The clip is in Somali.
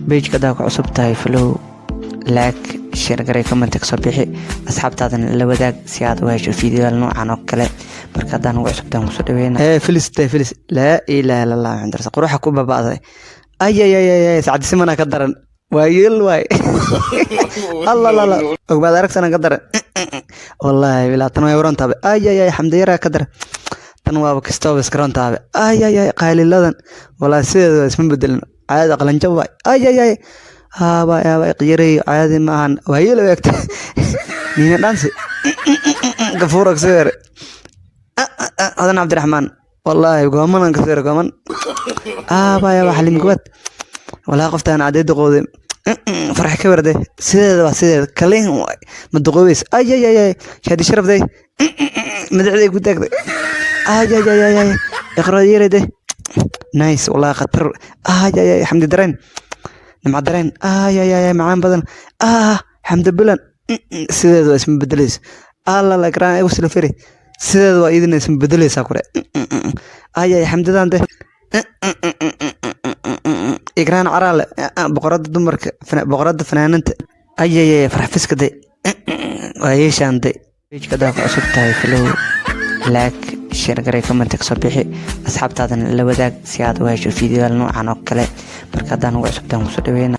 Page-ka hadaa ku cusub tahay, follow, like, share garay, comment kasoo bixi, asxaabtaadana la wadaag si aad u hesho fiidiyoyaal noocan oo kale. Marka haddaan ugu cusubtaan, kusoo dhaweyna. Ee filis tay filis, laa ilaaha illa Allah Maxamed rasul. Quruxa ku baba'day. Ay ay ay ay, Sacdi Simana ka daran, waa yeel waay. Allah Allah, ogbaad aragtana ka daran, wallaahi bilaa. Tan way warantaaba. Ay ay ay, Xamdi Yara ka daran. Tan waaba kastooba iska rontaaba. Ay ay ay, qaaliladan walaa sideeda waa isma bedelin, caadi qalanjo waay. Ay ay ay, haaba haaba, qiyaray, caadi maahan, waa yeel eegtay. Niina dhansi gafuura kasoo yare. Hadan Cabdiraxmaan, wallaahi goomanan kasoo yare gooman. Aaba yaaba, Xaliim Gubad, walaa qoftaan cadeeda qooday. Farax ka warde, sideeda waa sideeda, kaliin waay, ma duqoobeys. Ay ay ay ay, Shaadi Sharafday, madaxday ku taagtay. Ay ay ay ay ay, Iqra Yarade, nice, wallahi khatar. Ay ay ay, Xamdi Dareen, Nimca Dareen, ay ay ay, macaan badan. Ah, Xamdi Bilan, sideeda waa isma bedelaysa. Alla la garaan igu sila firi, sideeda waa idin isma bedelaysaa kure. Ay ay, Xamdidan de, Igraan Caraale, boqorada dumarka, boqorada fanaananta. Ay ay ay, Farx Fiska de, waa yeeshaan de. Page-ka hadaa ku cusub tahay, follow, like, share garay, comment kasoo bixi, asxaabtaadana la wadaag si aad u hesho fiidiyoyaal noocan oo kale. Marka haddaan ugu cusubtaan, kusoo dhaweyna.